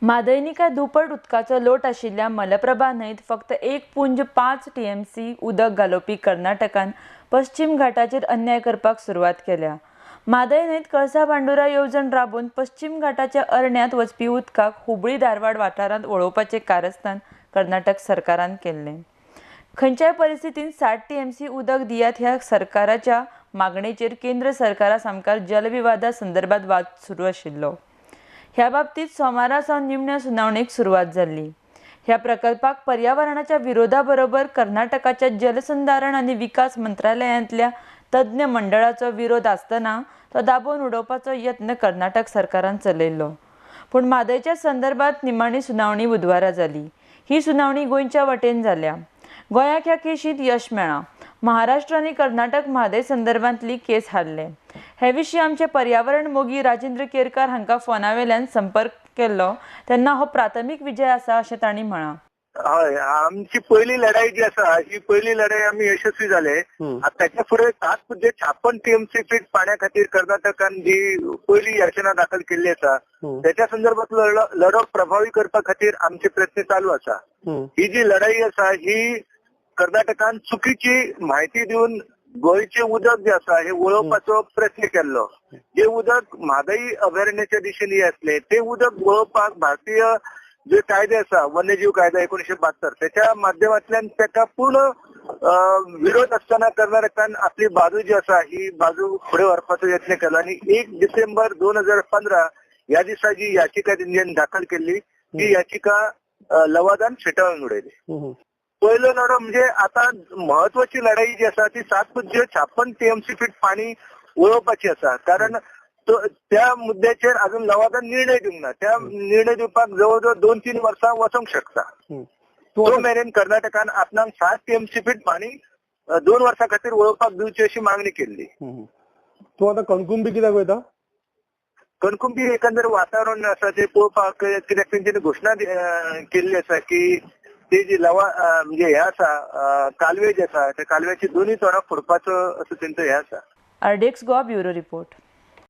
म्हादयनी काय दुप्पट उदकाचो लोट आशिल्ल्या मलप्रभा न्हंयत फक्त 1.5 TMC उदक घालोवपी कर्नाटकान पश्चिम घाटाचेर अन्याय करपाक सुरवात केल्या. म्हादय न्हंयत कळसा भांडुरा येवजण राबोवन पश्चिम घाटाच्या अरण्यांत वचपी उदकाक हुबळी धारवाड वाठारांत वळोवपाचें कारस्थान कर्नाटक सरकारान केल्लें. खंयच्याय परिस्थितींत 60 TMC उदक दियात ह्या सरकाराच्या मागणेचेर केंद्र सरकारा सामकार जलविवादा संदर्भात वाद सुरू आशिल्लो. ह्या बाबतीत सोमारा सावन निमण्या सुनावणेक सुरवात जाल्ली. ह्या प्रकल्पाक पर्यावरणाच्या विरोधा बरोबर कर्नाटकाच्या जलसंधारण आनी विकास मंत्रालयांतल्या तज्ञ मंडळाचो विरोध आसतना तो दाबोवन उडोवपाचो यत्न कर्नाटक सरकारान चलयल्लो. पूण म्हादयच्या संदर्भात निमाणी सुनावणी बुधवारा जाली. ही सुनावणी गोंयच्या वटेन जाल्या. गोंयाक ह्या केशींत यश मेळ्ळां. महाराष्ट्र आनी कर्नाटक म्हादय संदर्भांतली केस हारले. हे विशीं आमचे पर्यावरण मोगी राजेंद्र केरकार हांकां फोना वेल्यान संपर्क केल्लो तेन्ना हो प्राथमीक विजय आसा अशें तांणी म्हळां. हय, आमची पहिली लढाई जी आसा ही पहिली लढाई आमी यशस्वी जाले. ताच्या फुडें 7.56 TMC feet पाण्या खातीर कर्नाटकान जी पयली याचना दाखल केल्ली आसा त्याच्या संदर्भात लढो प्रभावी करपा खातीर आमचे प्रयत्न चालू आसा. ही जी लढाई आसा ही कर्नाटकान चुकीची म्हायती दिवन गोंयचे उदक जे आसा हे वळोवपाचो प्रयत्न केल्लो. जे उदक म्हादई अभयारण्याच्या दिशेन आसले ते उदक वळोवपाक भारतीय जे कायदे आसा वन्यजीव कायदा 1972 त्याच्या माध्यमांतल्यान ताका पूर्ण विरोध आसतना कर्नाटकान आपली बाजू जी आसा ही बाजू फुडें व्हरपाचो यत्न केलो आनी 1 डिसेंबर 2015 ह्या दिसा जी याचिका तेंच्यांनी दाखल केल्ली ती याचिका लवादान फेटाळून उडयली. पयलो लढो म्हणजे आता महत्वाची लढाई जी आसा ती 7.56 TMC feet पाणी वळोवपाची आसा. कारण त्या मुद्द्याचेर अजून लवादान निर्णय दिवंक ना. त्या निर्णय दिवपाक जवळ जवळ 2-3 वर्सां वचोंक शकता. तो मेरेन कर्नाटकान आपणाक 7 TMC feet पाणी 2 वर्सां खातीर वळोवपाक दिवची अशी मागणी केल्ली. तूं आतां कणकुंबी कित्याक वयता? कणकुंबी एकंदर वातावरण आसा ते पळोवपाक, कित्याक तेंच्यांनी घोशणा केल्ली आसा की ते जी लवा म्हणजे हे आसा कालवे जे आसा त्या कालव्याची दोन्ही तोंडां फोडपाचो असो तेंचो हे आसा. RDX Goa bureau report.